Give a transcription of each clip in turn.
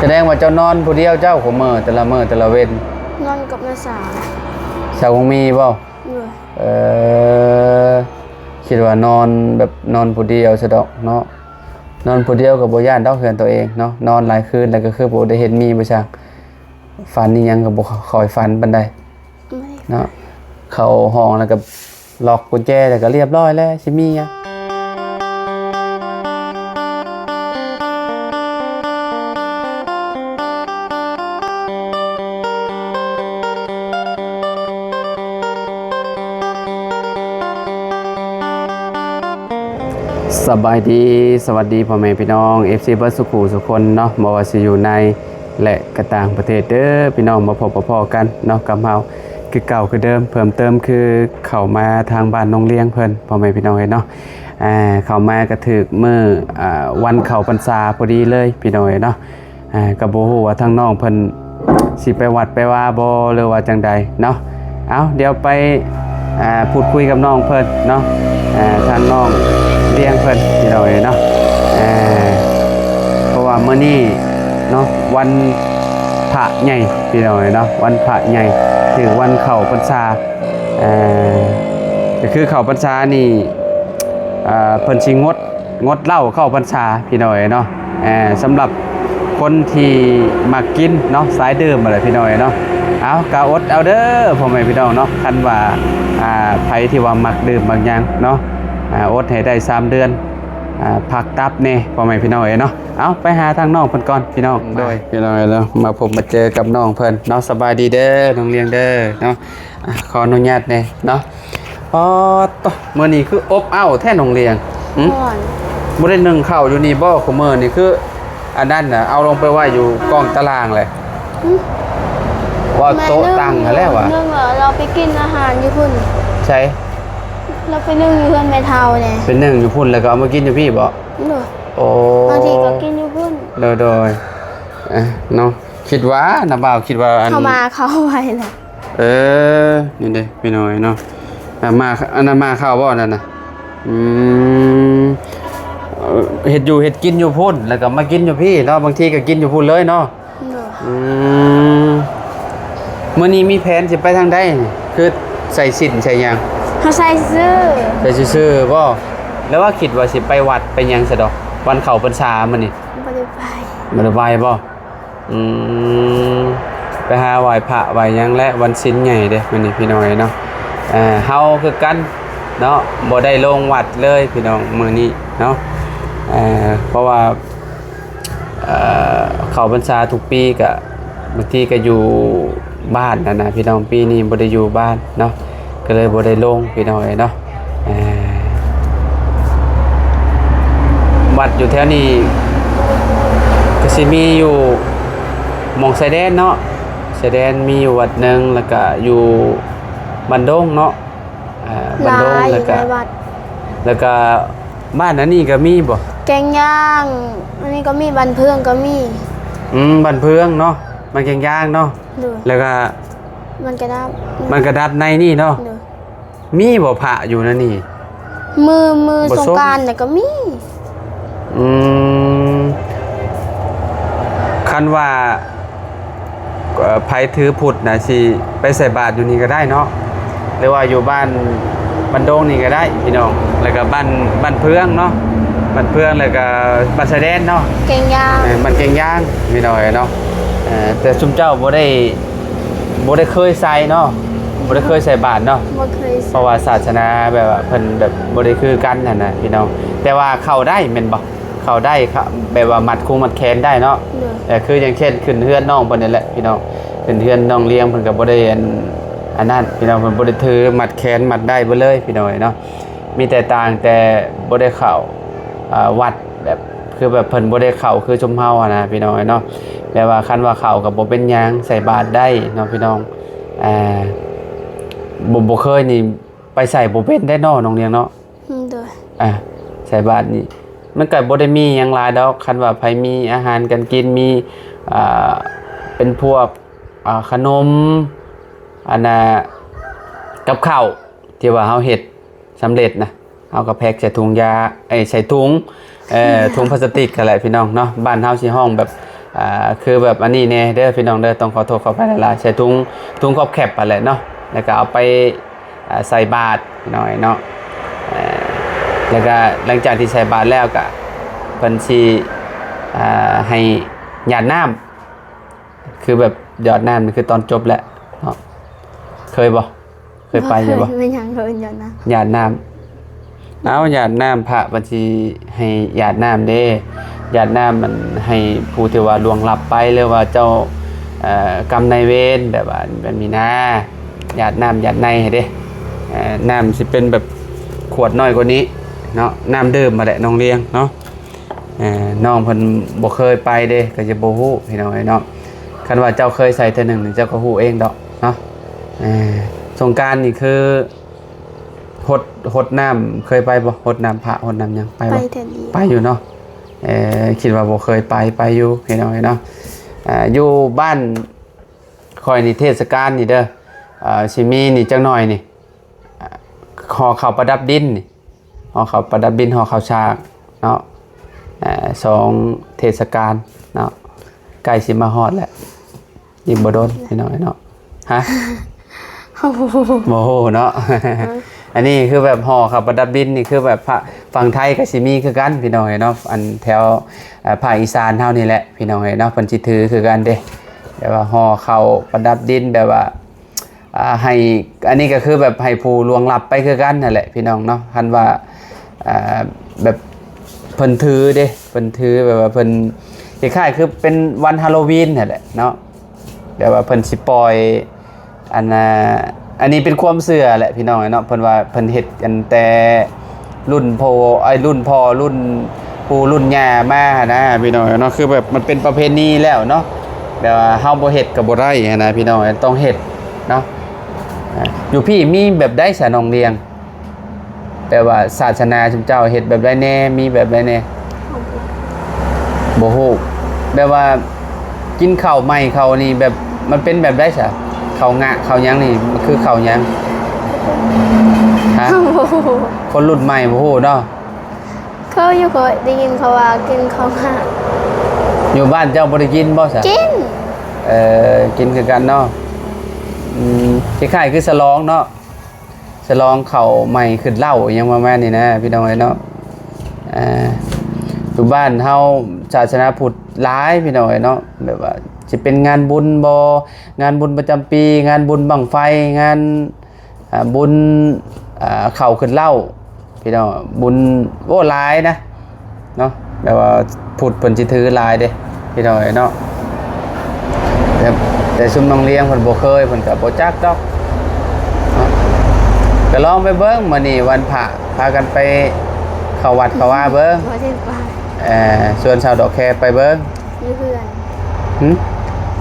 ສະແດງວ່າເຈົ້ານອນຜູ້ດຽວເຈົ້າ ຄູ່ມື້ ແຕ່ລະມື້ແຕ່ລະເວັນ? ນອນກັບນ້າສາວ. ສາວຄົງມີບໍ່? ໂດຍ. ເອີ ຄິດວ່ານອນແບບນອນຜູ້ດຽວຊະດອກເນາະ. ນອນຜູ້ດຽວກໍບໍ່ຢ້ານດອກເຮືອນໂຕເອງເນາະ. ນອນຫຼາຍຄືນແລ້ວກໍຄືບໍ່ໄດ້ເຫັນມີບໍ່ຊ່າງ. ຝັນອີ່ຫຍັງກໍບໍ່ຄ່ອຍຝັນປານໃດເນາະ. ເຂົ້າຫ້ອງແລ້ວກໍລັອກກຸນແຈ ແລ້ວກໍລຽບຮ້ອຍແລ້ວ ຊິມີຫຍັງ. ສະບາຍດີ ສະຫວັດດີພໍ່ແມ່ພີ່ນ້ອງ ເອັຟຊີ ເບິດສູ່ຄູ່ສູ່ຄົນເນາະ ບໍ່ວ່າຊິຢູ່ໃນ ແລະ ກະຕ່າງປະເທດເດີພີ່ນ້ອງ ມາພົບມາພໍ້ກັນເນາະກັບເຮົາຄືເກົ່າຄືເດີມ. ເພີ່ມເຕີມຄືເຂົ້າມາທາງບ້ານນ້ອງລຽງເພິ່ນ ພໍ່ແມ່ພີ່ນ້ອງເອີຍເນາະ. ອ່າ ເຂົ້າມາກະຖືກມື້ ອ່າ ວັນເຂົ້າພັນສາພໍດີເລີຍພີ່ນ້ອງເອີຍເນາະ. ອ່າ ກໍບໍ່ຮູ້ວ່າທາງນ້ອງເພິ່ນຊິໄປວັດໄປວາບໍ່ ຫຼືວ່າຈັ່ງໃດເນາະ. ເອົາ ດຽວໄປ ອ່າ ພູດຄຸຍກັບນ້ອງເພິ່ນເນາະ ອ່າ ທາງນ້ອງລຽງເພິ່ນພີ່ນ້ອງເອີຍເນາະ. ອ່າ ເພາະວ່າມື້ນີ້ເນາະ ວັນພະໃຫຍ່ພີ່ນ້ອງເອີຍເນາະ ວັນພະໃຫຍ່ ຖືກວັນເຂົ້າພັນສາ. ອ່າ ກໍຄືເຂົ້າພັນສານີ້ ອ່າ ເພິ່ນຊິງົດ ງົດເຫຼົ້າເຂົ້າພັນສາພີ່ນ້ອງເອີຍເນາະ. ເອີ ສຳລັບຄົນທີ່ມັກກິນເນາະ ສາຍດື່ມຫັ້ນແຫຼະພີ່ນ້ອງເອີຍເນາະ. ເອົາ ກະອົດເອົາເດີພໍ່ແມ່ພີ່ນ້ອງເນາະ ຄັນວ່າ ອ່າ ໃຜທີ່ວ່າມັກດື່ມມັກຫຍັງເນາະ ອ່າ ອົດໃຫ້ໄດ້ສາມເດືອນ ອ່າ ພັກຕັບແດ່ພໍ່ແມ່ພີ່ນ້ອງເອີຍເນາະ. ເອົາ ໄປຫາທາງນ້ອງເພິ່ນກ່ອນພີ່ນ້ອງ. ໂດຍ ພີ່ນ້ອງເອີຍເນາະ ມາພົບມາເຈີກັບນ້ອງເພິ່ນເນາະ. ສະບາຍດີເດີນ້ອງລຽງເດີເນາະ. ອ່າ ຂໍອະນຸຍາດແດ່ເນາະ. ອໍ ໂຕ ມື້ນີ້ຄືອົບເອົ້າແທ້ນ້ອງລຽງ. ຫຶ? ຮ້ອນ. ບໍ່ໄດ້ໜຶ້ງເຂົ້າຢູ່ນີ້ບໍ່? ຄູ່ມື້ນີ້ຄືອັນນັ້ນນະ ເອົາລົງໄປໄວ້ຢູ່ກ້ອງຕາລ່າງແຫຼະ. ຫຶ? ວ່າໂຕະຕັ່ງຫັ້ນແຫຼະຫວາ? ໜຶ່ງແລ້ວ ເຮົາໄປກິນອາຫານຢູ່ພຸ້ນ. ໃສ? ເຮົາໄປໜຶ້ງຢູ່ເຮືອນແມ່ເຖົ້າແດ່. ໄປໜຶ້ງຢູ່ພຸ້ນ ແລ້ວກໍເອົາມາກິນຢູ່ພີ້ບໍ່? ໂດຍ. ໂອ້ ບາງທີກໍກິນຢູ່ພຸ້ນ. ໂດຍໆ. ອ່ະ ເນາະ ຄິດວ່າ ນ້າບ່າວຄິດວ່າອັນ ເຂົ້າມາເຂົ້າໄວແລ້ວ. ເອີ ນີ້ເດ້ພີ່ນ້ອງເນາະ ອ່າ ມາ ອັນນັ້ນມາເຂົ້າບໍ່ນັ້ນນະ? ອືມ ເຮັດຢູ່ເຮັດກິນຢູ່ພຸ້ນ ແລ້ວກໍມາກິນຢູ່ພີ້ເນາະ ບາງທີກໍກິນຢູ່ພຸ້ນເລີຍເນາະ. ໂດຍ. ອືມ ມື້ນີ້ມີແຜນຊິໄປທາງໃດ? ຄືໃສ່ສິ້ນໃສ່ຫຍັງ? ເຮົາໃສ່ຊື່ໆ. ໃສ່ຊື່ໆບໍ່? ແລ້ວວ່າຄິດວ່າຊິໄປວັດໄປຫຍັງຊະດອກ ວັນເຂົ້າພັນສາມື້ນີ້? ບໍ່ໄດ້ໄປ. ບໍ່ໄດ້ໄປບໍ່? ອືມ ໄປຫາໄຫວ້ພະໄຫວ້ຫຍັງແຫຼະ ວັນສິນໃຫຍ່ເດ້ມື້ນີ້ພີ່ນ້ອງເນາະ. ເອີ ເຮົາຄືກັນເນາະ ບໍ່ໄດ້ລົງວັດເລີຍພີ່ນ້ອງມື້ນີ້ເນາະ. ເອີ ເພາະວ່າ ເອີ ເຂົ້າພັນສາທຸກປີກະ ບາງທີກະຢູ່ບ້ານຫັ້ນນະພີ່ນ້ອງ ປີນີ້ບໍ່ໄດ້ຢູ່ບ້ານເນາະ ກໍເລີຍບໍ່ໄດ້ລົງພີ່ນ້ອງເອີຍເນາະ. ເອີ ວັດຢູ່ແຖວນີ້ກໍຊິມີຢູ່ໝ່ອງຊາຍແດນເນາະ ຊາຍແດນມີຢູ່ວັດໜຶ່ງ ແລ້ວກະຢູ່ບ້ານດົງເນາະ ເອີ ບ້ານດົງ ຫຼາຍ ແລ້ວກະ ຫຼາຍວັດ ແລ້ວກະບ້ານອັນນີ້ກໍມີບໍ່? ແກງຍ່າງ ອັນນີ້ກໍມີ ບ້ານເພິງກໍມີ. ອືມ ບ້ານເພິງເນາະ ບ້ານແກງຍ່າງເນາະ. ໂດຍ. ແລ້ວກໍ ບ້ານກະດັບ ບ້ານກະດັບໃນນີ້ເນາະ. ໂດຍ. ມີບໍ່ພະຢູ່ໃນນີ້? ມື້ ມື້ ບໍ່ຊົງ ສົງການນະກໍມີ. ອືມ ຄັນວ່າ ເອີ ໃຜຖືພຸດນະ ຊິໄປໃສ່ບາດຢູ່ນີ້ກໍໄດ້ເນາະ ຫຼືວ່າຢູ່ບ້ານ ບ້ານດົງນີ້ກໍໄດ້ພີ່ນ້ອງ. ແລ້ວກໍບ້ານ ບ້ານເຟືອງເນາະ ບ້ານເຟືອງ ແລ້ວກໍບ້ານຊາຍແດນເນາະ ແກງຍ່າງ. ເອີ ບ້ານແກງຍ່າງພີ່ນ້ອງເນາະ. ເອີ ແຕ່ຊຸມເຈົ້າບໍ່ໄດ້ ບໍ່ໄດ້ເຄີຍໃສ່ເນາະ ບໍ່ໄດ້ເຄີຍໃສ່ບາດເນາະ. ບໍ່ເຄີຍໃສ່ ເພາະວ່າສາສະໜາແບບວ່າເພິ່ນແບບບໍ່ໄດ້ຄືກັນຫັ້ນນະພີ່ນ້ອງ. ແຕ່ວ່າເຂົ້າໄດ້ແມ່ນບໍ່? ເຂົ້າໄດ້ ເຂົ້າ ແບບວ່າມັດຄົງມັດແຂນໄດ້ເນາະ. ໂດຍ. ເອີ ຄືຢ່າງເຊັ່ນຂຶ້ນເຮືອນນ້ອງເພິ່ນນີ້ແຫຼະພີ່ນ້ອງ ຂຶ້ນເຮືອນນ້ອງລຽງ ເພິ່ນກໍບໍ່ໄດ້ອັນ ອັນນັ້ນພີ່ນ້ອງ ເພິ່ນບໍ່ໄດ້ຖືມັດແຂນມັດໄດ້ເບິດເລີຍພີ່ນ້ອງເອີຍເນາະ. ມີແຕ່ຕ່າງແຕ່ບໍ່ໄດ້ເຂົ້າ ເອີ ວັດ ແບບ ຄືແບບເພິ່ນບໍ່ໄດ້ເຂົ້າຄືຊຸມເຮົາຫັ້ນນະພີ່ນ້ອງເອີຍເນາະ. ແຕ່ວ່າຄັນວ່າເຂົ້າກໍບໍ່ເປັນຫຍັງ ໃສ່ບາດໄດ້ເນາະພີ່ນ້ອງ. ອ່າ ບໍ່ ບໍ່ເຄີຍນີ້ ໄປໃສ່ບໍ່ເປັນໄດ໋ເນາະ ນ້ອງລຽງເນາະ. ອືມ ໂດຍ. ອ່າ ໃສ່ບາດນີ້ ມັນກໍບໍ່ໄດ້ມີຫຍັງຫຼາຍດອກ ຄັນວ່າໃຜມີອາຫານການກິນ ມີ ອ່າ ເປັນພວກ ອ່າ ຂະໜົມ ອັນນ່າ ກັບເຂົ້າທີ່ວ່າເຮົາເຮັດສຳເລັດນະ ເຮົາກໍແພັກໃສ່ຖົງຢາ ເອີ ໃສ່ຖົງ ເອີ ຖົງພລາສຕິກຫັ້ນແຫຼະພີ່ນ້ອງເນາະ. ບ້ານເຮົາຊິຮ້ອງແບບ ອ່າ ຄືແບບອັນນີ້ແດ່ເດີພີ່ນ້ອງເດີ ຕ້ອງຂໍໂທດຂໍອະໄພຫຼາຍໆ ໃສ່ຖົງ ຖົງຂອບແຄບຫັ້ນແຫຼະເນາະ ແລ້ວກໍເອົາໄປ ອ່າ ໃສ່ບາດພີ່ນ້ອງເນາະ. ເອີ ແລ້ວກໍຫຼັງຈາກທີ່ໃສ່ບາດແລ້ວກໍ ເພິ່ນຊິ ອ່າ ໃຫ້ຫຍາດນ້ຳ ຄືແບບຫຍອດນ້ຳນີ້ຄືຕອນຈົບແຫຼະເນາະ. ເຄີຍບໍ່? ເຄີຍໄປຢູ່ບໍ່? ບໍ່ເຄີຍ. ແມ່ນຫຍັງເຂົາເອີ້ນຫຍາດນ້ຳ? ຫຍາດນ້ຳ. ເອົາ ຫຍາດນ້ຳ ພະເພິ່ນຊິໃຫ້ຫຍາດນ້ຳເດ້. ຫຍາດນ້ຳມັນໃຫ້ຜູ້ທີ່ວ່າລ່ວງລັບໄປ ຫຼືວ່າເຈົ້າ ເອີ ກຳນາຍເວນ ແບບວ່າແບບນີ້ນາ. ຫຍາດນ້ຳຫຍາດໃນໃຫ້ເດ້. ເອີ ນ້ຳຊິເປັນແບບຂວດນ້ອຍກວ່ານີ້ເນາະ. ນ້ຳດື່ມຫັ້ນແຫຼະ ນ້ອງລຽງເນາະ. ເອີ ນ້ອງເພິ່ນບໍ່ເຄີຍໄປເດ້ ກໍຈະບໍ່ຮູ້ພີ່ນ້ອງເອີຍເນາະ. ຄັນວ່າເຈົ້າເຄີຍໃສ່ເທື່ອໜຶ່ງນີ້ ເຈົ້າກໍຮູ້ເອງດອກເນາະ. ເອີ ສົງການນີ້ຄືຫົດ ຫົດນ້ຳ ເຄີຍໄປບໍ່? ຫົດນ້ຳພະ ຫົດນ້ຳຫຍັງ ໄປບໍ່? ໄປເທື່ອດຽວ. ໄປຢູ່ເນາະ. ເອີ ຄິດວ່າບໍ່ເຄີຍໄປ ໄປຢູ່ພີ່ນ້ອງເອີຍເນາະ. ເອີ ຢູ່ບ້ານຂ້ອຍນີ້ ເທດສະການນີ້ເດີ ເອີ ຊິມີນີ້ຈັກໜ້ອຍນີ້ ຫໍ່ເຂົ້າປະດັບດິນນີ້ ຫໍ່ເຂົ້າປະດັບດິນ ຫໍ່ເຂົ້າສາກເນາະ. ເອີ ສອງເທດສະການເນາະ ໃກ້ຊິມາຮອດແລ້ວ ອີກບໍ່ດົນພີ່ນ້ອງເນາະ. ຮະ? ບໍ່ຮູ້ເນາະ. ອັນນີ້ຄືແບບຫໍ່ເຂົ້າປະດັບດິນນີ້ ຄືແບບພະ ຝັ່ງໄທກໍຊິມີຄືກັນພີ່ນ້ອງເອີຍເນາະ. ອັນແຖວ ເອີ ພາກອີສານເຮົານີ້ແຫຼະພີ່ນ້ອງເອີຍເນາະ ເພິ່ນຊິຖືຄືກັນເດ້. ແບບວ່າຫໍ່ເຂົ້າປະດັບດິນ ແບບວ່າ ອ່າ ໃຫ້ ອັນນີ້ກໍຄືແບບໃຫ້ຜູ້ລ່ວງລັບໄປຄືກັນຫັ້ນແຫຼະພີ່ນ້ອງເນາະ. ຄັນວ່າ ອ່າ ແບບເພິ່ນຖືເດ້ ເພິ່ນຖື ແບບວ່າເພິ່ນຄ້າຍໆຄືເປັນວັນຮາໂລວີນຫັ້ນແຫຼະເນາະ. ແບບວ່າເພິ່ນຊິປ່ອຍ ອັນ ອ່າ ອັນນີ້ເປັນຄວາມເຊື່ອແຫຼະພີ່ນ້ອງເນາະ. ເພິ່ນວ່າເພິ່ນເຮັດກັນແຕ່ ລຸ້ນພໍ່ ໄອ້ ລຸ້ນພໍ່ລຸ້ນປູ່ລຸ້ນຍ່າມາຫັ້ນນະພີ່ນ້ອງເນາະ. ຄືແບບມັນເປັນປະເພນີແລ້ວເນາະ ແບບວ່າເຮົາບໍ່ເຮັດກໍບໍ່ໄດ້ຫັ້ນນະພີ່ນ້ອງ ຕ້ອງເຮັດເນາະ. ຢູ່ພີ້ມີແບບໃດຊະນ້ອງລຽງ? ແບບວ່າສາສະໜາຊຸມເຈົ້າເຮັດແບບໃດແດ່? ມີແບບໃດແດ່? ບໍ່ຮູ້. ແບບວ່າກິນເຂົ້າໃໝ່ເຂົ້ານີ້ ແບບມັນເປັນແບບໃດຊະ? ເຂົ້າງະເຂົ້າຫຍັງນີ້ ມັນຄືເຂົ້າຫຍັງ? ຮະ? ບໍ່ຮູ້. ຄົນລຸ້ນໃໝ່ບໍ່ຮູ້ເນາະ. ເຄີຍຢູ່ ເຄີຍໄດ້ຍິນເຂົາວ່າກິນເຂົ້າງະ. ຢູ່ບ້ານເຈົ້າບໍ່ໄດ້ກິນບໍ່ຊະ? ກິນ. ເອີ ກິນຄືກັນເນາະ. ອືມ ຄ້າຍໆຄືສະຫຼອງເນາະ ສະຫຼອງເຂົ້າໃໝ່ຂຶ້ນເລົ້າ ອີ່ຫຍັງປະມານນີ້ນະພີ່ນ້ອງເອີຍເນາະ. ອ່າ ຢູ່ບ້ານເຮົາສາສະໜາພຸດຫຼາຍພີ່ນ້ອງເອີຍເນາະ. ແບບວ່າຊິເປັນງານບຸນບໍ່ ງານບຸນປະຈຳປີ ງານບຸນບັ້ງໄຟ ງານ ອ່າ ບຸນ ອ່າ ເຂົ້າຂຶ້ນເລົ້າ ພີ່ນ້ອງ ບຸນ ໂອ້ ຫຼາຍນະເນາະ. ແບບວ່າພຸດເພິ່ນຊິຖືຫຼາຍເດ້ພີ່ນ້ອງເອີຍເນາະ. ແຕ່ ແຕ່ຊຸມນ້ອງລຽງເພິ່ນບໍ່ເຄີຍ ເພິ່ນກໍບໍ່ຈັກດອກເນາະ. ກໍລອງໄປເບິ່ງ ມື້ນີ້ວັນພະ ພາກັນໄປເຂົ້າວັດເຂົ້າວາເບິ່ງ ບໍ່ໄດ້ໄປ. ເອີ ຊວນສາວດອກແຄໄປເບິ່ງ. ຢູ່ເຮືອນ. ຫຶ?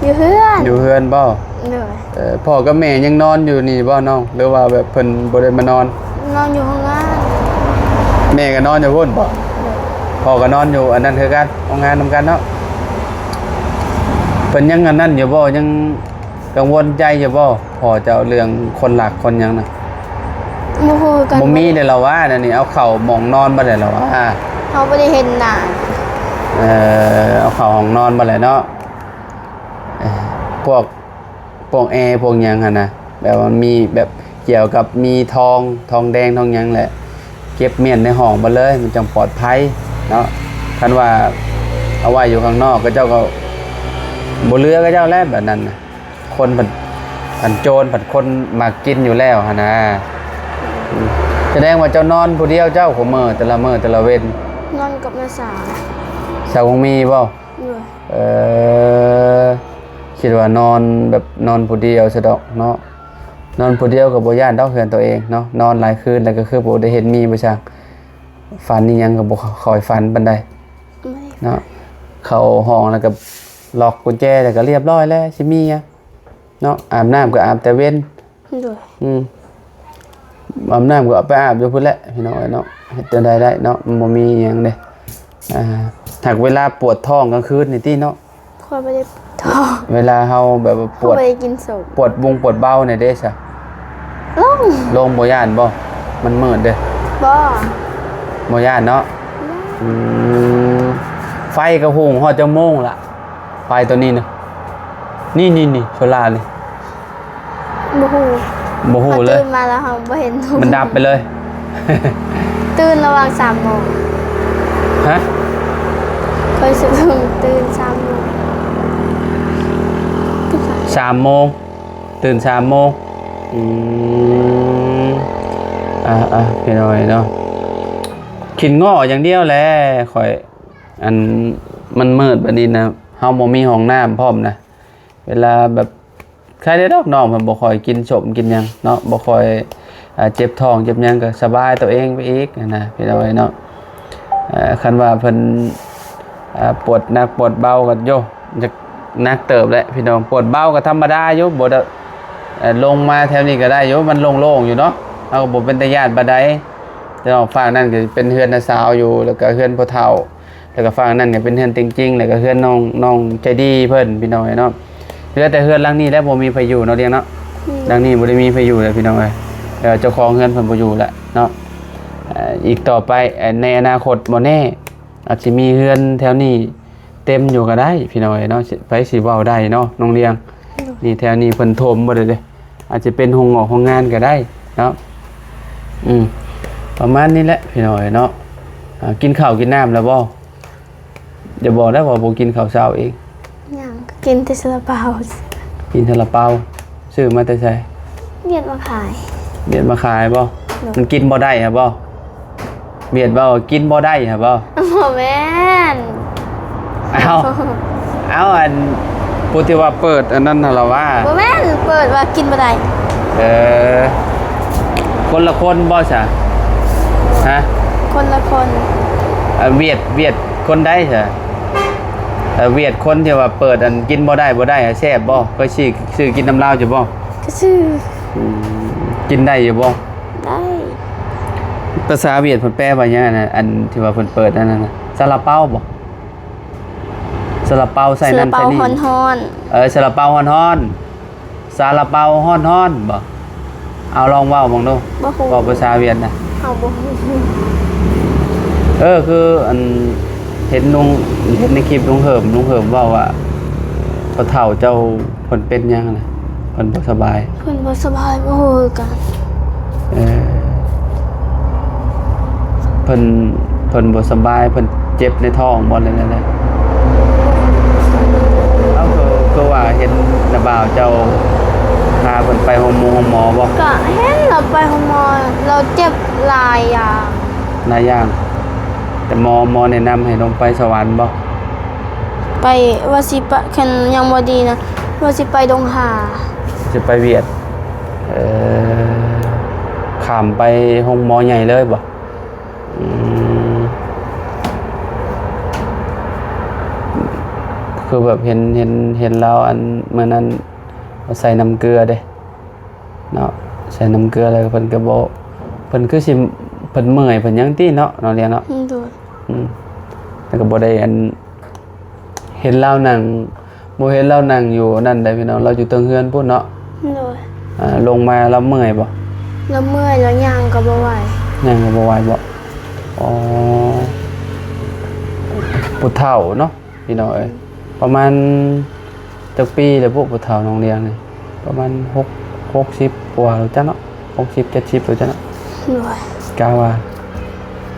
ຢູ່ເຮືອນ. ຢູ່ເຮືອນບໍ່? ໂດຍ. ເອີ ພໍ່ກັບແມ່ຍັງນອນຢູ່ນີ້ບໍ່ນ້ອງ ຫຼືວ່າແບບເພິ່ນບໍ່ໄດ້ມານອນ? ນອນຢູ່ໂຮງງານ. ແມ່ກໍນອນຢູ່ພຸ້ນບໍ່? ໂດຍ. ພໍ່ກໍນອນຢູ່ອັນນັ້ນຄືກັນ ໂຮງງານນຳກັນເນາະ. ເພິ່ນຍັງອັນນັ້ນຢູ່ບໍ່? ຍັງກັງວົນໃຈຢູ່ບໍ່ ພໍ່ເຈົ້າ ເລື່ອງຄົນລັກຄົນຫຍັງນະ? ບໍ່ຮູ້ຄືກັນ. ບໍ່ມີເດ້ລະວ່າ ອັນນີ້ເອົາເຂົ້າໝອງນອນບໍ່ໄດ້ລະວ່າ? ເຮົາບໍ່ໄດ້ເຫັນໜ້າ. ເອີ ເອົາເຂົ້າຫ້ອງນອນບໍ່ໄດ້ເນາະ. ເອີ ພວກ ພວກແອ ພວກຫຍັງຫັ້ນນະ ແບບວ່າມີແບບກ່ຽວກັບມີທອງ ທອງແດງທອງຫຍັງແຫຼະ ເກັບມ້ຽນໃນຫ້ອງເບິດເລີຍ ມັນຈັ່ງປອດໄພເນາະ. ຄັນວ່າເອົາໄວ້ຢູ່ຂ້າງນອກ ເຂົາເຈົ້າກໍບໍ່ເຫຼືອເຂົາເຈົ້າແລ້ວ ແບບນັ້ນນະ. ຄົນພັດ ອັນໂຈນພັດຄົນມັກກິນຢູ່ແລ້ວຫັ້ນນະ. ອືມ ສະແດງວ່າເຈົ້ານອນຜູ້ດຽວເຈົ້າ ຄູ່ມື້ແຕ່ລະມື້ແຕ່ລະເວັນ? ນອນກັບນ້າສາວ. ສາວຄົງມີບໍ່? ໂດຍ. ເອີ ຄິດວ່ານອນແບບນອນຜູ້ດຽວຊະດອກເນາະ. ນອນຜູ້ດຽວກໍບໍ່ຢ້ານດອກເຮືອນໂຕເອງເນາະ. ນອນຫຼາຍຄືນແລ້ວກໍຄືບໍ່ໄດ້ເຫັນມີບໍ່ຊ່າງ ຝັນອີ່ຫຍັງກໍບໍ່ຄ່ອຍຝັນປານໃດ ບໍ່ໄດ້ ເນາະ. ເຂົ້າຫ້ອງແລ້ວກໍລັອກກຸນແຈ ແລ້ວກໍລຽບຮ້ອຍແລ້ວ ຊິມີຫຍັງເນາະ. ອາບນ້ຳກໍອາບແຕ່ເວັນ. ໂດຍ. ອືມ ອາບນ້ຳກໍໄປອາບຢູ່ພຸ້ນແຫຼະ ພີ່ນ້ອງເອີຍເນາະ. ເຮັດຈັ່ງໃດໄດ້ເນາະ ມັນບໍ່ມີຫຍັງເດ້. ອ່າ ຫາກເວລາປວດທ້ອງກາງຄືນນີ້ຕິເນາະ. ຂ້ອຍບໍ່ໄດ້ທ້ອງ. ເວລາເຮົາແບບວ່າປວດ ຂ້ອຍບໍ່ໄດ້ກິນສົ້ມ. ປວດບຸງປວດເບົານີ້ເດ້ຊະ? ລົງ. ລົງ ບໍ່ຢ້ານບໍ່? ມັນມືດເດ້. ບໍ່. ບໍ່ຢ້ານເນາະ? ບໍ່. ອືມ ໄຟກໍຫຸງຮອດຈັກໂມງລະ? ໄຟໂຕນີ້ນະ ນີ້ໆໆ ໂຊລານີ້ ບໍ່ຮູ້ ບໍ່ຮູ້ເລີຍ ເຮົາຕື່ນມາແລ້ວເຮົາບໍ່ເຫັນ ມັນດັບໄປເລີຍ ຕື່ນລະຫວ່າງສາມໂມງ ຮະ? ຂ້ອຍສະດຸ້ງຕື່ນສາມໂມງ ສາມໂມງ ຕື່ນສາມໂມງ ອືມ ອ່າໆ ພີ່ນ້ອງເອີຍເນາະ ຂີ້ງໍ້ຢ່າງດຽວແຫຼະຂ້ອຍ ອັນ ມັນມືດບາດນີ້ນະ ເຮົາບໍ່ມີຫ້ອງນ້ຳພ້ອມນະ ເວລາແບບ ໃຄແດ່ດອກ ນ້ອງເພິ່ນບໍ່ຄ່ອຍກິນສົ້ມກິນຫຍັງເນາະ ບໍ່ຄ່ອຍ ອ່າ ເຈັບທ້ອງເຈັບຫຍັງ ກໍສະບາຍຕົວເອງໄປອີກຫັ້ນນະ ພີ່ນ້ອງເອີຍເນາະ ເອີ ຄັນວ່າເພິ່ນ ອ່າ ປວດໜັກປວດເບົາກໍ ໂຢ ຢາກໜັກເຕີບແຫຼະພີ່ນ້ອງ ປວດເບົາກໍທຳມະດາຢູ່ ບໍ່ໄດ້ ເອີ ລົງມາແຖວນີ້ກໍໄດ້ຢູ່ ມັນໂລ່ງໆຢູ່ເນາະ ເຮົາກໍບໍ່ເປັນຕາຢ້ານປານໃດ ແຕ່ວ່າຟາກນັ້ນກໍເປັນເຮືອນນ້າສາວຢູ່ ແລ້ວກໍເຮືອນພໍ່ເຖົ້າ ແລ້ວກໍຟາກນັ້ນກໍເປັນເຮືອນເຕັງຈິງ ແລ້ວກໍເຮືອນນ້ອງ ນ້ອງໃຈດີເພິ່ນ ພີ່ນ້ອງເອີຍເນາະ ເຫຼືອແຕ່ເຮືອນຫຼັງນີ້ແຫຼະບໍ່ມີໃຜຢູ່ເນາະ ລ້ຽງເນາະ ອືມ ຫຼັງນີ້ບໍ່ໄດ້ມີໃຜຢູ່ແລ້ວ ພີ່ນ້ອງເອີຍ ເອີ ເຈົ້າຂອງເຮືອນເພິ່ນບໍ່ຢູ່ແລ້ວເນາະ ເອີ ອີກຕໍ່ໄປ ເອີ ໃນອະນາຄົດບໍ່ແນ່ ອາດຊິມີເຮືອນແຖວນີ້ເຕັມຢູ່ກໍໄດ້ ພີ່ນ້ອງເອີຍເນາະ ໃຜຊິເວົ້າໄດ້ເນາະ ນ້ອງລ້ຽງ ໂດຍ ນີ້ແຖວນີ້ເພິ່ນຖົມເບິດເດ້ ອາດຈະເປັນໂຮງງອກໂຮງງານກໍໄດ້ເນາະ ອືມ ປະມານນີ້ແຫຼະ ພີ່ນ້ອງເອີຍເນາະ ອ່າ ກິນເຂົ້າກິນນ້ຳແລ້ວບໍ່? ຢ່າບອກໄດ້ວ່າບໍ່ກິນເຂົ້າເຊົ້າອີກ ຍັງ ກິນແຕ່ຊາລາເປົາ ກິນຊາລາເປົາ ຊື້ມາແຕ່ໃສ? ວຽດມາຂາຍ ວຽດມາຂາຍບໍ່? ໂດຍ ມັນກິນບໍ່ໄດ້ຫະບໍ່? ວຽດເວົ້າວ່າກິນບໍ່ໄດ້ຫະບໍ່? ບໍ່ແມ່ນ ເອົ້າ ເອົ້າ ອັນ ຜູ້ທີ່ວ່າເປີດອັນນັ້ນຫັ້ນລະວ່າ ບໍ່ແມ່ນ ເປີດວ່າກິນບໍ່ໄດ້ ເອີ ຄົນລະຄົນບໍ່ຊະ? ຮະ? ຄົນລະຄົນ ເອີ ວຽດ ວຽດຄົນໃດຊະ? ເອີ ວຽດຄົນທີ່ວ່າເປີດອັນກິນບໍ່ໄດ້ບໍ່ໄດ້ ແຊບບໍ່? ເຄີຍຊື້ ຊື້ກິນນຳລາວຢູ່ບໍ່? ກໍຊື້ ອືມ ກິນໄດ້ຢູ່ບໍ່? ໄດ້ ພາສາຫວຽດເພິ່ນແປວ່າຫຍັງ ອັນ ອັນທີ່ວ່າເພິ່ນເປີດອັນນັ້ນນະ ຊາລາເປົາບໍ່? ຊາລາເປົາໃສ່ນັ້ນໃສ່ນີ້ ຊາລາເປົາຮ້ອນໆ ເອີ ຊາລາເປົາຮ້ອນໆ ຊາລາເປົາຮ້ອນໆ ບໍ່? ເອົາລອງເວົ້າເບິ່ງດູ ບໍ່ຮູ້ ເວົ້າພາສາຫວຽດນະ ເຮົາບໍ່ຮູ້ ເອີ ຄືອັນ ເຫັນລຸງ ເຫັນໃນຄລິບລຸງເຫີມ ລຸງເຫີມເວົ້າວ່າ ພໍ່ເຖົ້າເຈົ້າ ເພິ່ນເປັນຫຍັງນະ? ເພິ່ນບໍ່ສະບາຍ ເພິ່ນບໍ່ສະບາຍ ບໍ່ຮູ້ຄືກັນ ເອີ ເພິ່ນ ເພິ່ນບໍ່ສະບາຍ ເພິ່ນເຈັບໃນທ້ອງບໍ່ ແນວນັ້ນແຫຼະ ເອົ້າ ຄື ຄືວ່າເຫັນນ້າບ່າວເຈົ້າ ພາເພິ່ນໄປໂຮງໝໍ ໂຮງໝໍບໍ່? ກະເຫັນລາວໄປໂຮງໝໍ ລາວເຈັບຫຼາຍຢ່າງ ຫຼາຍຢ່າງ ແຕ່ໝໍ ໝໍແນະນຳໃຫ້ລົງໄປສະຫວັນບໍ່? ໄປ ວ່າຊິໄປ ຄັນຍັງບໍ່ດີນະ ວ່າຊິໄປດົງຫາ ຊິໄປຫວຽດ ເອີ ຂ້າມໄປໂຮງໝໍໃຫຍ່ເລີຍບໍ່? ອືມ ຄືແບບເຫັນ ເຫັນ ເຫັນລາວ ອັນ ມື້ນັ້ນໃສ່ນ້ຳເກືອເດ້ ເນາະ ໃສ່ນ້ຳເກືອແລ້ວເພິ່ນກໍບໍ່ ເພິ່ນຄືຊິ ເພິ່ນເມື່ອຍເພິ່ນຫຍັງຕິເນາະ ນ້ອງລ້ຽງເນາະ ອືມ ໂດຍ ອືມ ແລ້ວກໍບໍ່ໄດ້ອັນ ເຫັນລາວນັ່ງ ບໍ່ເຫັນລາວນັ່ງຢູ່ນັ້ນໃດ໋ພີ່ນ້ອງ ລາວຢູ່ເທິງເຮືອນພຸ້ນເນາະ ໂດຍ ອ່າ ລົງມາລາວເມື່ອຍບໍ່? ລາວເມື່ອຍ ລາວຍ່າງກໍບໍ່ໄຫວ ຍ່າງກໍບໍ່ໄຫວບໍ່? ອໍ ຜູ້ເຖົ້າເນາະ ພີ່ນ້ອງເອີຍ ປະມານຈັກປີແລ້ວບຸ ຜູ້ເຖົ້ານ້ອງລ້ຽງນີ້ ປະມານຫົກ ຫົກສິບກວ່າແລ້ວຈ້ະເນາະ ຫົກສິບ ເຈັດສິບແລ້ວຈ້ະເນາະ ໂດຍ ກະວ່າ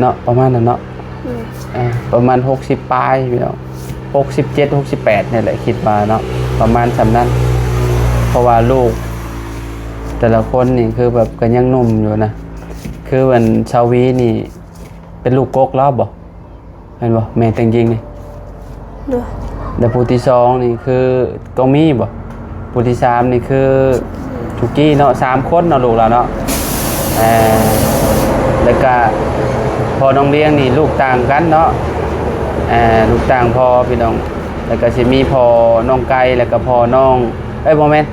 ເນາະ ປະມານນັ້ນເນາະ ອືມ ເອີ ປະມານຫົກສິບປາຍພີ່ນ້ອງ ຫົກສິບເຈັດ ຫົກສິບແປດນີ້ແຫຼະ ຄິດວ່າເນາະ ປະມານສ່ຳນັ້ນ ເພາະວ່າລູກແຕ່ລະຄົນນີ້ຄືແບບກໍຍັງໜຸ່ມຢູ່ນະ ຄືອັນສາວວີນີ້ເປັນລູກກົກລາວບໍ່? ແມ່ນບໍ່? ແມ່ແຕ່ງຍິງນີ້ ໂດຍ ແລ້ວຜູ້ທີສອງນີ້ຄືຕ້ອງມີບໍ່? ຜູ້ທີສາມນີ້ຄືສຸກີ້ເນາະ ສາມຄົນເນາະ ລູກລາວເນາະ ເອີ ແລ້ວກະພໍ່ນ້ອງລ້ຽງນີ້ລູກຕ່າງກັນເນາະ ເອີ ລູກຕ່າງພໍ່ພີ່ນ້ອງ ແລ້ວກະຊິມີພໍ່ນ້ອງໄກ່ ແລ້ວກະພໍ່ນ້ອງ ເອີຍ ບໍ່ແມ່ນ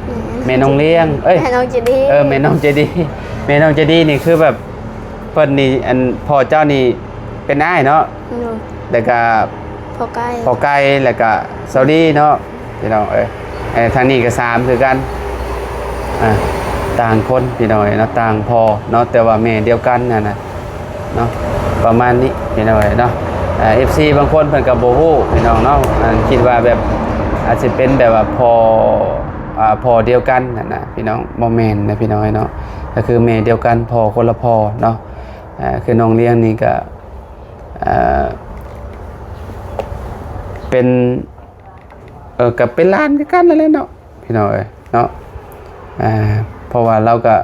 ແມ່ນ້ອງລ້ຽງ ເອີຍ ແມ່ນ້ອງເຈດີ ເອີ ແມ່ນ້ອງເຈດີ ແມ່ນ້ອງເຈດີນີ້ຄືແບບ ເພິ່ນນີ້ ອັນ ພໍ່ເຈົ້ານີ້ເປັນອ້າຍເນາະ ໂດຍ ແລ້ວກະພໍ່ໄກ່ ພໍ່ໄກ່ ແລ້ວກະສາວລີເນາະ ພີ່ນ້ອງເອີຍ ເອີ ທາງນີ້ກະສາມຄືກັນ ອ່າ ຕ່າງຄົນພີ່ນ້ອງເອີຍເນາະ ຕ່າງພໍ່ເນາະ ແຕ່ວ່າແມ່ດຽວກັນຫັ້ນນະເນາະ ປະມານນີ້ພີ່ນ້ອງເອີຍເນາະ ເອັຟຊີບາງຄົນເພິ່ນກະບໍ່ຮູ້ພີ່ນ້ອງເນາະ ອັນ ຄິດວ່າແບບ ອາດຊິເປັນແບບວ່າພໍ່ ອ່າ ພໍ່ດຽວກັນຫັ້ນນະພີ່ນ້ອງ. ບໍ່ແມ່ນນະພີ່ນ້ອງເອີຍເນາະ, ກໍຄືແມ່ດຽວກັນ ພໍ່ຄົນລະພໍ່ເນາະ. ອ່າ ຄືນ້ອງລຽງນີ້ກໍ ອ່າ ເປັນ ເອີ ກໍເປັນຫຼານຄືກັນນັ້ນແຫຼະເນາະ ພີ່ນ້ອງເອີຍເນາະ. ອ່າ ເພາະວ່າລາວກໍ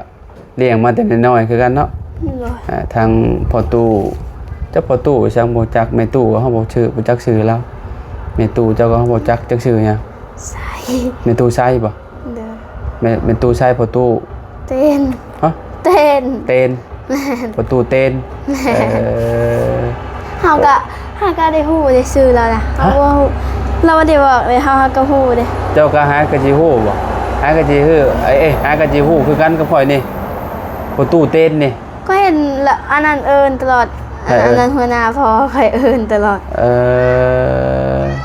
ລ້ຽງມາແຕ່ນ້ອຍໆຄືກັນເນາະ. ໂດຍ. ອ່າ ທາງພໍ່ຕູ້ ຈັກພໍ່ຕູ້ໄປໃສບໍ່ຈັກ, ແມ່ຕູ້ກໍເຮົາບໍ່ຊື່ ບໍ່ຈັກຊື່ລາວ. ແມ່ຕູ້ເຈົ້າກໍເຮົາບໍ່ຈັກ ຈັກຊື່ຫຍັງ? ໄຊ. ແມ່ຕູ້ໄຊບໍ່? ໂດຍ. ແມ່ ແມ່ຕູ້ໄຊ ພໍ່ຕູ້ ເຕນ. ຮະ? ເຕນ. ເຕນ. ແມ່ນ. ພໍ່ຕູ້ເຕນ. ແມ່ນ. ເອີ ເຮົາກໍ ຫາກໍໄດ້ຮູ້ເດ້ຊື່ລາວນະ. ຮະ? ເຮົາບໍ່ຮູ້ ລາວບໍ່ໄດ້ບອກເດ້ ເຮົາຫາກໍຮູ້ເດ້. ເຈົ້າກໍຫາກໍຊິຮູ້ບໍ່? ຫາກໍຊິຮູ້ ເອີຍ ຫາກໍຊິຮູ້ຄືກັນກັບຂ້ອຍນີ້ ພໍ່ຕູ້ເຕນນີ້. ຂ້ອຍເຫັນລະ ອັນນັ້ນເອີ້ນຕະຫຼອດ. ໃຜເອີ້ນ? ອັນນັ້ນຫົວໜ້າພໍ່ຂ້ອຍເອີ້ນຕະຫຼອດ. ເອີ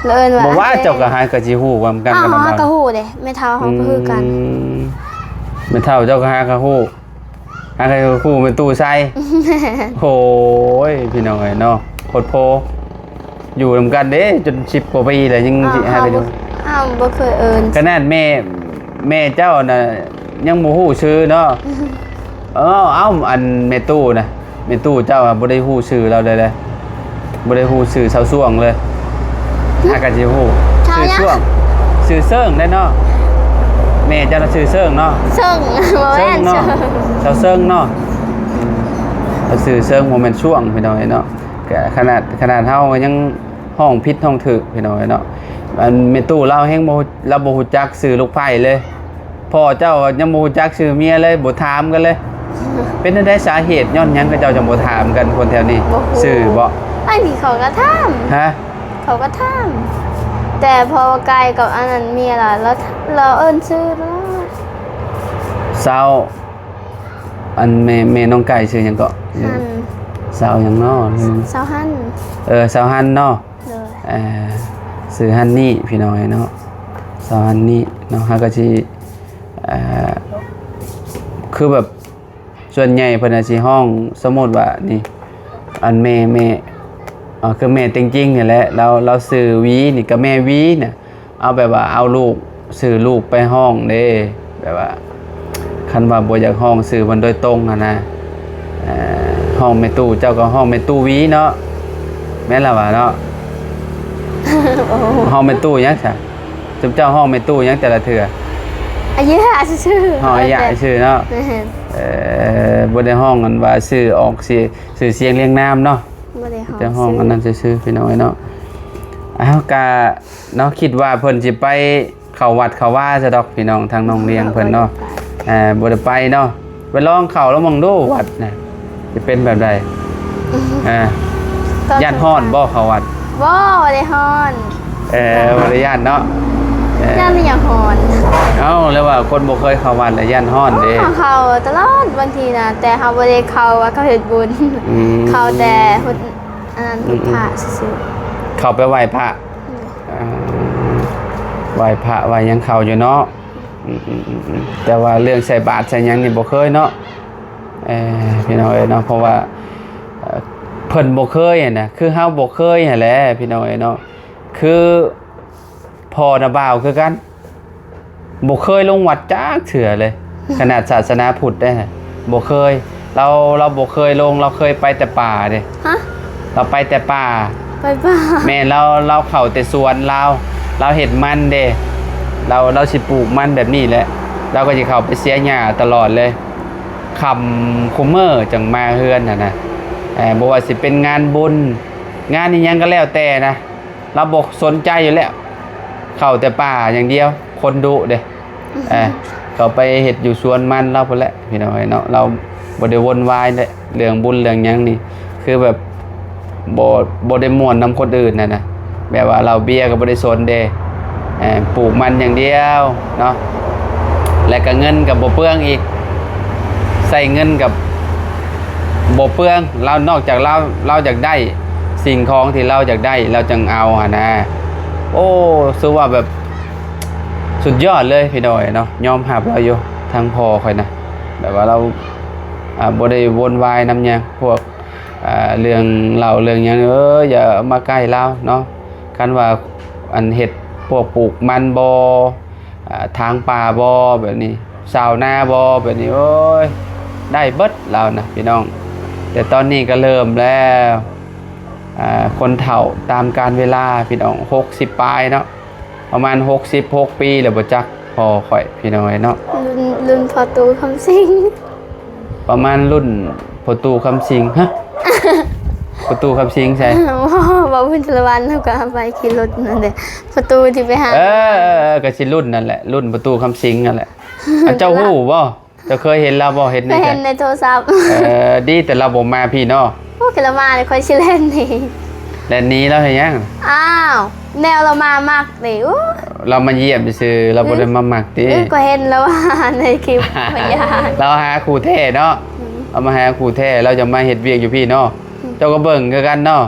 ລະເອີ້ນວ່າ ບໍ່ວ່າ ເຈົ້າກໍຫາກໍຊິຮູ້ນຳກັນ. ອ້າວ ກັບ ເຮົາຫາກໍຮູ້ເດ້ ແມ່ເຖົ້າເຮົາກໍຄືກັນ. ອືມ ແມ່ເຖົ້າເຈົ້າກໍຫາກໍຮູ້ ຫາກໍຮູ້ແມ່ຕູ້ໄຊ. ໂອ້ຍ ພີ່ນ້ອງເອີຍເນາະ ໂພດໂພ ຢູ່ນຳກັນເດ້ ຈົນສິບກວ່າປີແລ້ວ ຍັງ ອ້າວ ຊິຫາ ເຮົາ ກໍຢູ່ ເຮົາບໍ່ເຄີຍເອີ້ນ. ຂະໜາດແມ່ ແມ່ເຈົ້ານະ ຍັງບໍ່ຮູ້ຊື່ເນາະ. ເອີ ເອົ້າ ອັນແມ່ຕູ້ນະ ແມ່ຕູ້ເຈົ້າອະ ບໍ່ໄດ້ຮູ້ຊື່ລາວເລີຍເດ້ ບໍ່ໄດ້ຮູ້ຊື່ຊາວຊ່ວງເລີຍ. ຫາກໍຊິຮູ້ ຊາວຫຍັງ? ຊື່ຊ່ວງ ຊື່ເຊິ່ງໄດ໋ເນາະ. ແມ່ເຈົ້ານະຊື່ເຊິ່ງເນາະ. ເຊິ່ງ ບໍ່ແມ່ນ ເຊິ່ງເນາະ ເຊິ່ງ ຊາວເຊິ່ງເນາະ. ອືມ ຊື່ເຊິ່ງ ບໍ່ແມ່ນຊ່ວງ ພີ່ນ້ອງເອີຍເນາະ. ກະຂະໜາດ ຂະໜາດເຮົາກໍຍັງຮ້ອງຜິດຮ້ອງຖືກ ພີ່ນ້ອງເອີຍເນາະ. ອັນແມ່ຕູ້ລາວແຮງບໍ່ ລາວບໍ່ຮູ້ຈັກຊື່ລູກໃພ້ເລີຍ. ພໍ່ເຈົ້າຍັງບໍ່ຮູ້ຈັກຊື່ເມຍເລີຍ ບໍ່ຖາມກັນເລີຍ. ເປັນແນວໃດສາເຫດ ຍ້ອນຫຍັງເຂົາເຈົ້າຈັ່ງບໍ່ຖາມກັນ ຄົນແຖວນີ້? ບໍ່ຮູ້ ຊື່ບໍ່? ອັນນີ້ເຂົາກໍຖາມ. ຮະ? ເຂົາກໍຖາມ ແຕ່ພໍວ່າໄກ່ກັບອັນນັ້ນເມຍລະ ລາວ ລາວເອີ້ນຊື່ຕະຫຼອດ. ສາວ ອັນແມ່ ແມ່ນ້ອງໄກ່ຊື່ຫຍັງເກາະ? ຮັນ. ສາວຫຍັງເນາະ? ສາວຮັນ. ເອີ ສາວຮັນເນາະ. ໂດຍ. ອ່າ ຊື່ຮັນນີ້ ພີ່ນ້ອງເອີຍເນາະ ສາວຮັນນີ້ເນາະ. ເຮົາກໍຊິ ອ່າ ຄືແບບ ສ່ວນໃຫຍ່ເພິ່ນອາດຊິຮ້ອງ ສົມມຸດວ່ານີ້ ອັນແມ່ ແມ່ ເອີ ຄືແມ່ເຕັງຈິງນີ້ແຫຼະ ລາວ ລາວຊື່ຫວີ ນີ້ກໍແມ່ຫວີນະ. ເອົາແບບວ່າເອົາລູກ ຊື່ລູກໄປຮ້ອງເດ້ ແບບວ່າ ຄັນວ່າບໍ່ຢາກຮ້ອງຊື່ເພິ່ນໂດຍຕົງຫັ້ນນະ ເອີ ຮ້ອງແມ່ຕູ້ ເຈົ້າກໍຮ້ອງແມ່ຕູ້ຫວີເນາະ ແມ່ນລະຫວາເນາະ? ໂອ້ ຮ້ອງແມ່ຕູ້ຫຍັງຊະ? ຊຸມເຈົ້າຮ້ອງແມ່ຕູ້ຫຍັງແຕ່ລະເທື່ອ? ອາຍະຊື່ໆ. ຮ້ອງອາຍະຊື່ເນາະ. ແມ່ນ. ເອີ ບໍ່ໄດ້ຮ້ອງອັນວ່າຊື່ອອກຊື່ ຊື່ສຽງລຽງນາມເນາະ. ບໍ່ໄດ້ຮ້ອງ ແຕ່ຮ້ອງອັນນັ້ນຊື່ໆ ພີ່ນ້ອງເອີຍເນາະ. ເອົາ ກະເນາະ ຄິດວ່າເພິ່ນຊິໄປເຂົ້າວັດເຂົ້າວາຊະດອກ ພີ່ນ້ອງ ທາງນ້ອງລຽງເພິ່ນເນາະ. ເອີ ບໍ່ໄດ້ໄປເນາະ ໄປລອງເຂົ້າລະເບິ່ງດູວັດນະ ຊິເປັນແບບໃດ? ອ່າ ຢ້ານຮ້ອນບໍ່ເຂົ້າວັດ? ບໍ່ ບໍ່ໄດ້ຮ້ອນ. ເອີ ບໍ່ໄດ້ຢ້ານເນາະ. ເອີ ຢ້ານອີ່ຫຍັງຮ້ອນ? ເອົ້າ ແລ້ວວ່າຄົນບໍ່ເຄີຍເຂົ້າວັດລະຢ້ານຮ້ອນເດ້. ເຂົ້າຕະຫຼອດບາງທີນະ ແຕ່ເຮົາບໍ່ໄດ້ເຂົ້າວ່າເຂົ້າເຮັດບຸນ. ອືມ ເຂົ້າແຕ່ ອັນນັ້ນ ອືມໆ ພະຊື່ໆ. ເຂົ້າໄປໄຫວ້ພະ. ອືມ ອ່າ ໄຫວ້ພະໄຫວ້ຫຍັງເຂົ້າຢູ່ເນາະ. ອືມໆ ແຕ່ວ່າເລື່ອງໃສ່ບາດໃສ່ຫຍັງນີ້ບໍ່ເຄີຍເນາະ. ເອີ ພີ່ນ້ອງເອີຍເນາະ ເພາະວ່າ ເອີ ເພິ່ນບໍ່ເຄີຍຫັ້ນນະ ຄືເຮົາບໍ່ເຄີຍຫັ້ນແຫຼະ ພີ່ນ້ອງເອີຍເນາະ. ຄືພໍ່ນະບ່າວຄືກັນ ບໍ່ເຄີຍລົງວັດຈັກເທື່ອເລີຍ ຂະໜາດສາສະໜາພຸດເດ້ ບໍ່ເຄີຍ. ລາວ ລາວບໍ່ເຄີຍລົງ ລາວເຄີຍໄປແຕ່ປ່າເດ້. ຮະ? ລາວໄປແຕ່ປ່າ. ໄປປ່າ. ແມ່ນ ລາວ ລາວເຂົ້າແຕ່ສວນລາວ ລາວເຮັດມັນເດ້ ລາວ ລາວຊິປູກມັນແບບນີ້ແຫຼະ ລາວກໍຊິເຂົ້າໄປເສຍຫຍ້າຕະຫຼອດເລີຍ. ຄ່ຳຄຸມມື້ຈັ່ງມາເຮືອນຫັ້ນນະ. ເອີ ບໍ່ວ່າຊິເປັນງານບຸນ ງານອີ່ຫຍັງກໍແລ້ວແຕ່ນະ ລາວບໍ່ສົນໃຈຢູ່ແລ້ວ ເຂົ້າແຕ່ປ່າຢ່າງດຽວ ຄົນດຸເດ້. ເອີ ເຂົ້າໄປເຮັດຢູ່ສວນມັນລາວພຸ້ນແຫຼະ ພີ່ນ້ອງເອີຍເນາະ. ລາວບໍ່ໄດ້ວົນວາຍເດ້ ເລື່ອງບຸນເລື່ອງຫຍັງນີ້ ຄືແບບ ບໍ່ ບໍ່ໄດ້ມ່ວນນຳຄົນອື່ນຫັ້ນນະ ແບບວ່າເຫຼົ້າເບຍກໍບໍ່ໄດ້ສົນເດ້. ເອີ ປູກມັນຢ່າງດຽວເນາະ ແລະກໍເງິນກໍບໍ່ເປືອງອີກ ໃຊ້ເງິນກໍບໍ່ເປືອງ. ລາວ ນອກຈາກລາວ ລາວຢາກໄດ້ສິ່ງຂອງທີ່ລາວຢາກໄດ້ ລາວຈັ່ງເອົາຫັ້ນນະ. ໂອ້ ຖືວ່າແບບສຸດຍອດເລີຍ ພີ່ນ້ອງເອີຍເນາະ. ຍອມຮັບລາວຢູ່ ທາງພໍ່ຂ້ອຍນະ ແບບວ່າລາວ ອ່າ ບໍ່ໄດ້ວົນວາຍນຳຫຍັງ ພວກ ອ່າ ເລື່ອງເຫຼົ້າເລື່ອງຫຍັງ ເອີ ຢ່າມາໃກ້ລາວເນາະ. ຄັນວ່າ ອັນ ເຮັດ ພວກປູກມັນບໍ່ ອາ ຖາງປ່າບໍ່ ແບບນີ້ ຊາວນາບໍ່ ແບບນີ້ ໂອ້ຍ ໄດ້ເບິດລາວນະພີ່ນ້ອງ. ແຕ່ຕອນນີ້ກໍເລີ່ມແລ້ວ ອາ ຄົນເຖົ້າຕາມການເວລາພີ່ນ້ອງ ຫົກສິບປາຍເນາະ ປະມານຫົກສິບຫົກປີແລ້ວບໍ່ຈັກພໍ່ຂ້ອຍ ພີ່ນ້ອງເອີຍເນາະ. ລຸ້ນ ລຸ້ນພໍ່ຕູ້ຄຳສິງ ປະມານລຸ້ນພໍ່ຕູ້ຄຳສິງ. ຮະ ພໍ່ຕູ້ຄຳສິງໃສ? ບໍ່ ບໍ່ບຸນສາລະວັນ ແລ້ວກໍໄປຂີ່ລົດນັ້ນແຫຼະ ພໍ່ຕູ້ທີ່ໄປຫາ. ເອີ ເອີ ເອີ ກໍຊິລຸ້ນນັ້ນແຫຼະ ລຸ້ນພໍ່ຕູ້ຄຳສິງນັ້ນແຫຼະ. ອາ ເຈົ້າຮູ້ບໍ່? ເຈົ້າເຄີຍເຫັນລາວບໍ່? ເຫັນໃນໃສ? ເຄີຍເຫັນໃນໂທລະສັບ. ເອີ ດີແຕ່ລາວບໍ່ມາພີ້ເນາະ. ໂອ້ ຄັນລາວມານີ້ຂ້ອຍຊິແລ່ນໜີ. ແລ່ນໜີລາວເຮັດຫຍັງ? ອ້າວ ແນວລາວມາມັກເດ້. ໂອ້ ລາວມາຢ້ຽມຊື່ໆ ລາວບໍ່ໄດ້ມາມັກຕິ? ເອີ ກໍເຫັນລາວວ່າໃນຄລິບພະຍານ ລາວຫາຄູ່ແທ້ເນາະ. ອືມ ລາວມາຫາຄູ່ແທ້ ລາວຈະມາເຮັດວຽກຢູ່ພີ້ເນາະ. ອືມ ເຈົ້າກໍເບິ່ງຄືກັນເນາະ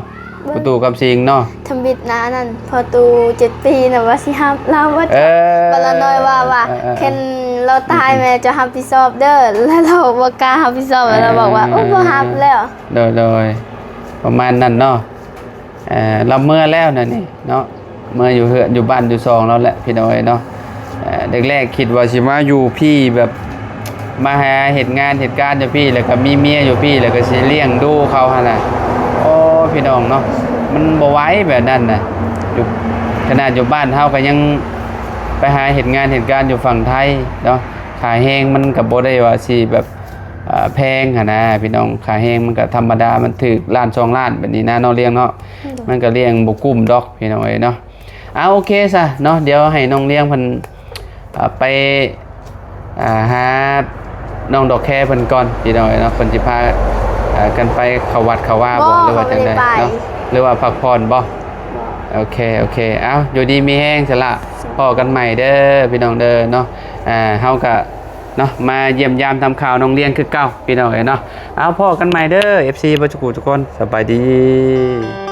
ເບິ່ງ ພໍ່ຕູ້ຄຳສິງເນາະ. ທຳອິດນະ ອັນນັ້ນ ພໍ່ຕູ້ເຈັດປີນະ ວ່າຊິຮັບລາວບໍ່. ເອີ ບັດລານ້ອຍວ່າ ວ່າ ເອີ ເອີ ຄັນລາວຕາຍແມ່ຈະຮັບຜິດຊອບເດີ ແລ້ວລາວບໍ່ກ້າຮັບຜິດຊອບ ແລ້ວລາວບອກວ່າ ເອີ ໂອ້ ບໍ່ຮັບແລ້ວ. ໂດຍ ໂດຍ ປະມານນັ້ນເນາະ. ເອີ ລາວເມືອແລ້ວນະນີ້ເນາະ ເມືອຢູ່ເຮືອນຢູ່ບ້ານຢູ່ຊ່ອງລາວແຫຼະ ພີ່ນ້ອງເອີຍເນາະ. ເອີ ແລກໆຄິດວ່າຊິມາຢູ່ພີ້ ແບບມາຫາເຮັດງານເຮັດການຢູ່ພີ້ ແລ້ວກໍມີເມຍຢູ່ພີ້ ແລ້ວກໍຊິລ້ຽງດູເຂົາຫັ້ນນະ. ໂອ້ ພີ່ນ້ອງເນາະ ມັນບໍ່ໄຫວແບບນັ້ນນະ. ຢູ່ ຂະໜາດຢູ່ບ້ານເຮົາກໍຍັງໄປຫາເຮັດງານເຮັດການຢູ່ຝັ່ງໄທເນາະ ຄ່າແຮງມັນກໍບໍ່ໄດ້ວ່າຊິແບບ ເອີ ແພງຫັ້ນນະພີ່ນ້ອງ. ຄ່າແຮງມັນກໍທຳມະດາ ມັນຖືກລ້ານສອງລ້ານແບບນີ້ນະ ນ້ອງລ້ຽງເນາະ. ໂດຍ ມັນກໍລ້ຽງບໍ່ກຸ້ມດອກ ພີ່ນ້ອງເອີຍເນາະ. ເອົາ ໂອເຄຊະເນາະ ດຽວໃຫ້ນ້ອງລ້ຽງເພິ່ນ ເອີ ໄປ ເອີ ຫານ້ອງດອກແຄເພິ່ນກ່ອນ ພີ່ນ້ອງເອີຍເນາະ. ເພິ່ນຊິພາ ເອີ ກັນໄປເຂົ້າວັດເຂົ້າວາບໍ່ ບໍ່ ຫຼືວ່າຈັ່ງໃດເນາະ ຫຼືວ່າພັກຜ່ອນບໍ່? ບໍ່ ໂອເຄ ໂອເຄ. ເອົາ ຢູ່ດີມີແຮງຊະລະ ພໍ້ກັນໃໝ່ເດີ ພີ່ນ້ອງເດີເນາະ. ເຮົາກະ ເນາະ ມາຢ້ຽມຢາມທຳຂ່າວນ້ອງລ້ຽງຄືເກົ່າ ພີ່ນ້ອງເອີຍເນາະ. ເອົາ ພໍ້ກັນໃໝ່ເດີ ເອັຟຊີ ເບິດທຸກຜູ້ທຸກຄົນ ສະບາຍດີ.